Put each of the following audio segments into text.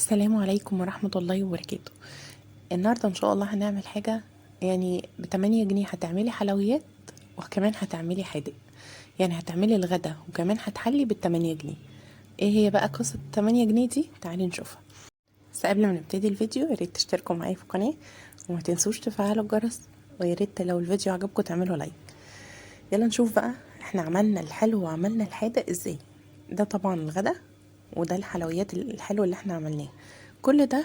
السلام عليكم ورحمة الله وبركاته. النهاردة ان شاء الله هنعمل حاجة يعني ب8 جنيه هتعملي حلويات وكمان هتعملي حادق، يعني هتعملي الغدا وكمان هتحلي ب8 جنيه. ايه هي بقى قصة 8 جنيه دي؟ تعالي نشوفها. بس قبل ما نبتدي الفيديو يا ريت تشتركوا معايا في القناة وما تنسوش تفعلوا الجرس، ويا ريت لو الفيديو عجبكم تعملوا like. يلا نشوف بقى احنا عملنا الحلو وعملنا الحادق ازاي. ده طبعا الغدا وده الحلويات الحلو اللي احنا عملناه. كل ده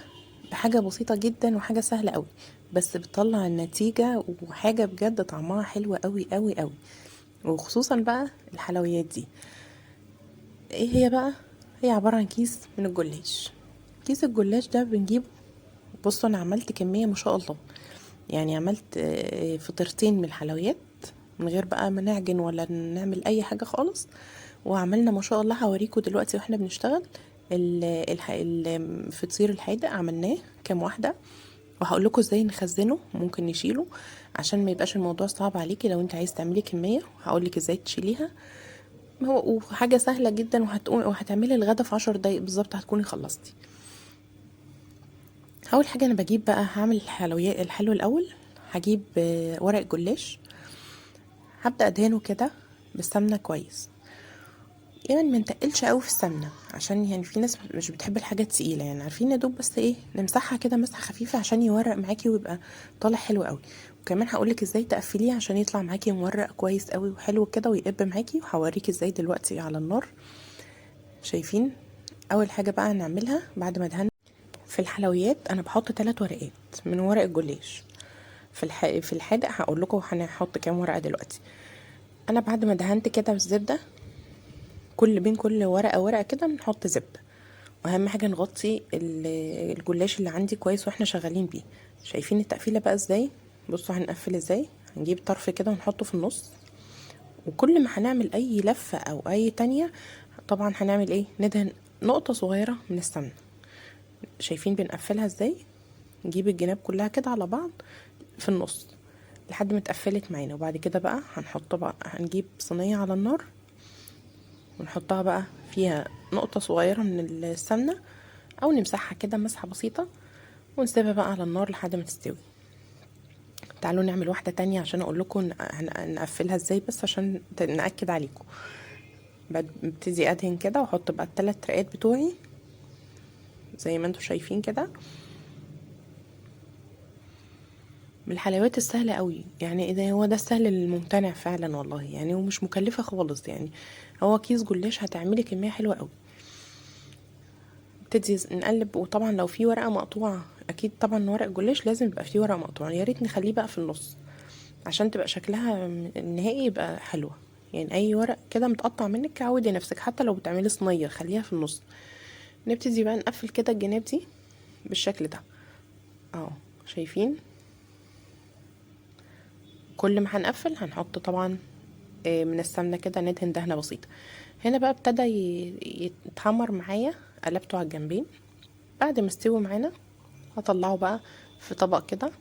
بحاجة بسيطة جدا وحاجة سهلة قوي، بس بتطلع النتيجة وحاجة بجد طعمها حلو قوي قوي قوي، وخصوصا بقى الحلويات دي. ايه هي بقى؟ هي عبارة عن كيس من الجلاش. كيس الجلاش ده بنجيبه، بصوا انا عملت كمية ما شاء الله، يعني عملت فطيرتين من الحلويات من غير بقى ما نعجن ولا نعمل اي حاجة خالص، وعملنا ما شاء الله هوريكم دلوقتي واحنا بنشتغل الفطير الحادق عملناه كام واحدة، وهقول لكم ازاي نخزنه ممكن نشيله عشان ما يبقاش الموضوع صعب عليكي لو انت عايز تعملي كمية. هقول لك ازاي تشيليها، هو وحاجة سهلة جدا، وهتعملي الغدا في 10 دقايق بالظبط هتكوني خلصتي. اول حاجة انا بجيب بقى، هعمل الحلويات الحلو الاول. هجيب ورق جلاش، هبدأ ادهنه كده بالسمنة كويس، يعني ما نتقلش قوي في السمنة عشان يعني في ناس مش بتحب الحاجة التقيلة، يعني عارفين يا دوب بس ايه نمسحها كده مسحة خفيفة عشان يورق معاكي ويبقى طالع حلو قوي. وكمان هقولك ازاي تقفليه عشان يطلع معاكي مورق كويس قوي وحلو كده ويقب معاكي، وهوريكي ازاي دلوقتي على النار. شايفين؟ اول حاجة بقى هنعملها بعد ما دهنا في الحلويات، انا بحط 3 ورقات من ورق الجلاش. في الحادق هقول لكم هنحط كام ورقة دلوقتي. انا بعد ما دهنت كده بالزبدة، بين كل ورقة ورقة كده بنحط زبدة، واهم حاجة نغطي الجلاش اللي عندي كويس واحنا شغالين بيه. شايفين التقفيلة بقى ازاي؟ بصوا هنقفل ازاي. هنجيب طرف كده ونحطه في النص، وكل ما هنعمل اي لفة او اي تانية طبعا هنعمل ايه، ندهن نقطة صغيرة من السمنة. شايفين بنقفلها ازاي؟ نجيب الجناب كلها كده على بعض في النص لحد ما اتقفلت معانا. وبعد كده بقى هنحط بقى، هنجيب صينية على النار ونحطها بقى فيها نقطة صغيرة من السمنة او نمسحها كده مسحة بسيطة، ونسيبها بقى على النار لحد ما تستوي. تعالوا نعمل واحدة تانية عشان اقول لكم نقفلها ازاي، بس عشان نأكد عليكم. ببتدي ادهن كده واحط بقى التلات رقات بتوعي زي ما انتم شايفين كده. من الحلويات السهلة قوي، يعني ايه ده، هو ده السهل الممتنع فعلا والله، يعني ومش مكلفة خالص. يعني هو كيس جلاش هتعملي كمية حلوة قوي. نبتدي نقلب، وطبعا لو في ورقة مقطوعة، اكيد طبعا ورق جلاش لازم يبقى فيه ورقة مقطوعة، يا ريت نخليه بقى في النص عشان تبقى شكلها النهائي يبقى حلوة. يعني اي ورق كده متقطع منك عودي نفسك، حتى لو بتعملي صينية خليها في النص. نبتدي بقى نقفل كده الجناب دي بالشكل ده اهو، شايفين؟ كل ما هنقفل هنحط طبعا من السمنة كده، ندهن دهنة بسيطة. هنا بقى ابتدى يتحمر معايا، قلبته على الجنبين. بعد ما استوى معانا هطلعه بقى في طبق كده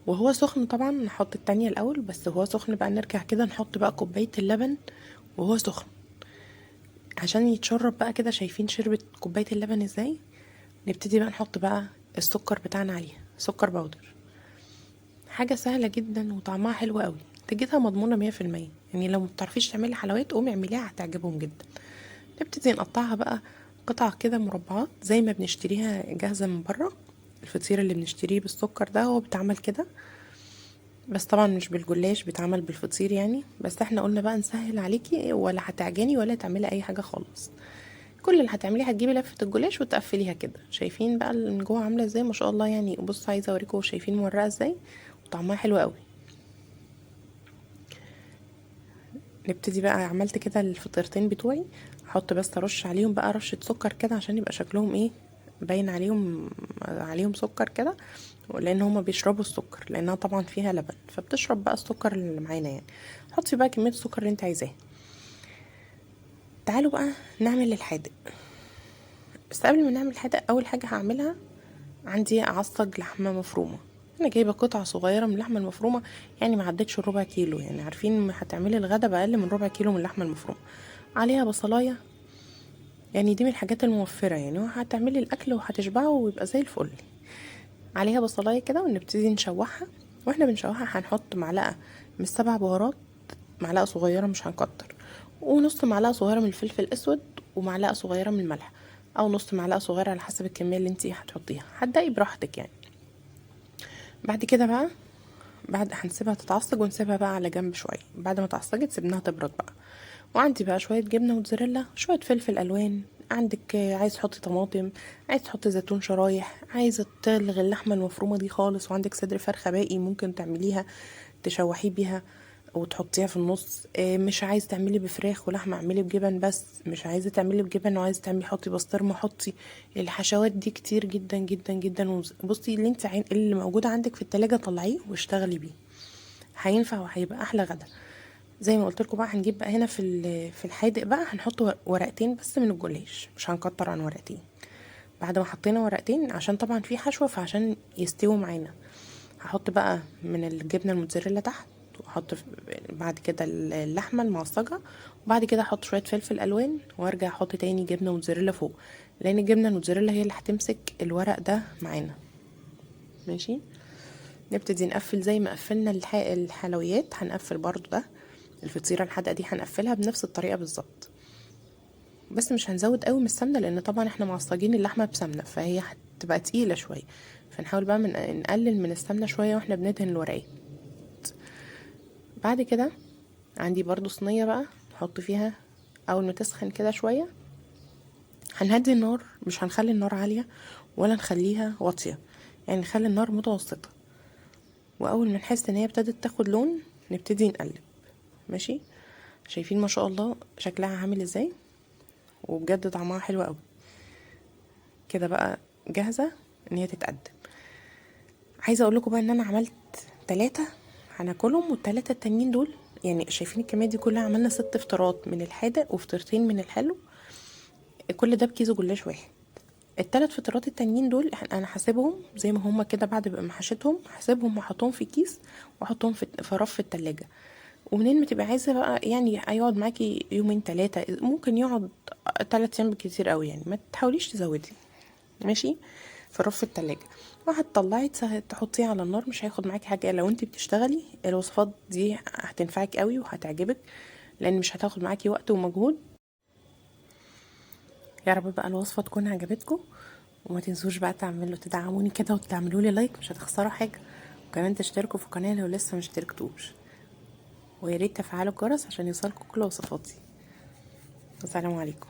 وهو سخن. طبعا نحط التانية الاول، بس وهو سخن بقى نرجع كده نحط بقى كوباية اللبن وهو سخن عشان يتشرب بقى كده. شايفين شربت كوباية اللبن ازاي؟ نبتدي بقى نحط بقى السكر بتاعنا عليها، سكر باودر. حاجة سهلة جدا وطعمها حلو قوي، نتيجتها مضمونة مية في المية. يعني لو ما بتعرفيش تعملي حلويات قومي اعمليها، هتعجبهم جدا. نبتدي نقطعها بقى قطع كده مربعات زي ما بنشتريها جاهزة من بره. الفطير اللي بنشتريه بالسكر ده هو بيتعمل كده، بس طبعا مش بالجلاش، بيتعمل بالفطير يعني. بس احنا قلنا بقى نسهل عليكي، ولا هتعجني ولا تعملي اي حاجة خالص. كل اللي هتعمليه هتجيبي لفة الجلاش وتقفليها كده. شايفين بقى من جوه عاملة ازاي؟ ما شاء الله. يعني بصوا عايزة اوريكم، شايفين مورقة ازاي وطعمها حلو قوي. نبتدي بقى، عملت كده الفطيرتين بتوعي، هحط بس ارش عليهم بقى رشة سكر كده عشان يبقى شكلهم ايه، باين عليهم سكر كده، لان هما بيشربوا السكر، لانها طبعا فيها لبن فبتشرب بقى السكر اللي معانا. يعني حطي بقى كمية السكر اللي انت عايزاها. تعالوا بقى نعمل الحادق. بس قبل ما نعمل الحادق اول حاجة هعملها عندي اعصج لحمة مفرومة. انا جايبة قطعة صغيرة من اللحمة المفرومة، يعني ما عدتش الربع كيلو، يعني عارفين ما هتعملي الغدا بأقل من ربع كيلو من اللحمة المفرومة. عليها بصلاية يعني دي من الحاجات الموفره يعني، وهتعملي الاكل وهتشبعه ويبقى زي الفل. عليها بصلايه كده ونبتدي نشوحها. واحنا بنشوحها هنحط معلقه من 7 بهارات، معلقه صغيرة مش هنكتر، ونص معلقه صغيرة من الفلفل الاسود، ومعلقة صغيرة من الملح، او نص معلقه صغيرة على حسب الكمية اللي انتي هتحطيها، هتدقي براحتك يعني. بعد كده بقى بعد هنسيبها تتعصج ونسيبها بقى على جنب شوية. بعد ما تعصجت سيبناها تبرد بقى. وعندي بقى شوية جبنه موتزاريلا، شوية فلفل الوان، عندك عايز تحطي طماطم، عايز تحطي زيتون شرايح، عايزه تلغي اللحمة المفرومه دي خالص، وعندك صدر فرخة باقي ممكن تعمليها تشوحيه بيها وتحطيها في النص. مش عايزه تعملي بفراخ ولحمه اعملي بجبن بس، مش عايزه تعملي بجبن وعايزه تعملي حطي بسطرمه، حطي. الحشوات دي كتير جدا جدا جدا. بصي اللي انت اللي موجود عندك في التلاجة طلعيه واشتغلي بيه، هينفع وهيبقى احلى غدا. زي ما قلت لكم بقى هنجيب بقى هنا في الحادق بقى هنحط ورقتين بس من الجلاش، مش هنكتر عن ورقتين. بعد ما حطينا ورقتين عشان طبعا في حشوه فعشان يستووا معانا، هحط بقى من الجبنة الموتزاريلا تحت، واحط بعد كده اللحمة المعصجه، وبعد كده احط شوية فلفل الوان، وارجع احط تاني جبنه موتزاريلا فوق، لان الجبنة الموتزاريلا هي اللي هتمسك الورق ده معانا. ماشي، نبتدي نقفل زي ما قفلنا الحلويات، هنقفل برضو ده الفطيره الحادقه دي هنقفلها بنفس الطريقة بالظبط، بس مش هنزود قوي من السمنة لان طبعا احنا معصجين اللحمة بسمنه فهي هتبقى تقيلة شوية، فنحاول بقى نقلل من السمنة شوية واحنا بندهن الورقات. بعد كده عندي برضو صينية بقى نحط فيها، اول ما تسخن كده شوية هنهدي النار، مش هنخلي النار عالية ولا نخليها واطية، يعني نخلي النار متوسطه، واول ما نحس ان هي ابتدت تاخد لون نبتدي نقلب. ماشي، شايفين ما شاء الله شكلها عامل ازاي، وبجد طعمها حلو قوي كده. بقى جاهزة ان هي تتقدم. عايزه اقول لكم بقى ان انا عملت 3 هناكلهم، وال3 التانيين دول يعني شايفين الكمية دي كلها، عملنا 6 فطارات من الحادق وفطيرتين من الحلو، كل ده بكيس جلاش واحد. ال3 فطارات التانيين دول انا هسيبهم زي ما هما كده بعد ما حشيتهم، هسيبهم واحطهم في كيس واحطهم في رف التلاجة، ومنين ما تبقى عايزه بقى يعني هيقعد معاكي يومين 3، ممكن يقعد 3 ايام بالكتير قوي، يعني ما تحاوليش تزودي. ماشي، في رف التلاجة، وهتطلعي تحطيه على النار، مش هياخد معاكي حاجة. لو انت بتشتغلي الوصفات دي هتنفعك قوي وهتعجبك، لان مش هتاخد معاكي وقت ومجهود. يا رب بقى الوصفة تكون عجبتكم، وما تنسوش بقى تدعموني كده وتعملوا لي لايك، مش هتخسروا حاجة، وكمان تشتركوا في القناة لو لسه ما اشتركتوش، ويا ريت تفعلوا الجرس عشان يوصلكم كل وصفاتي. والسلام عليكم.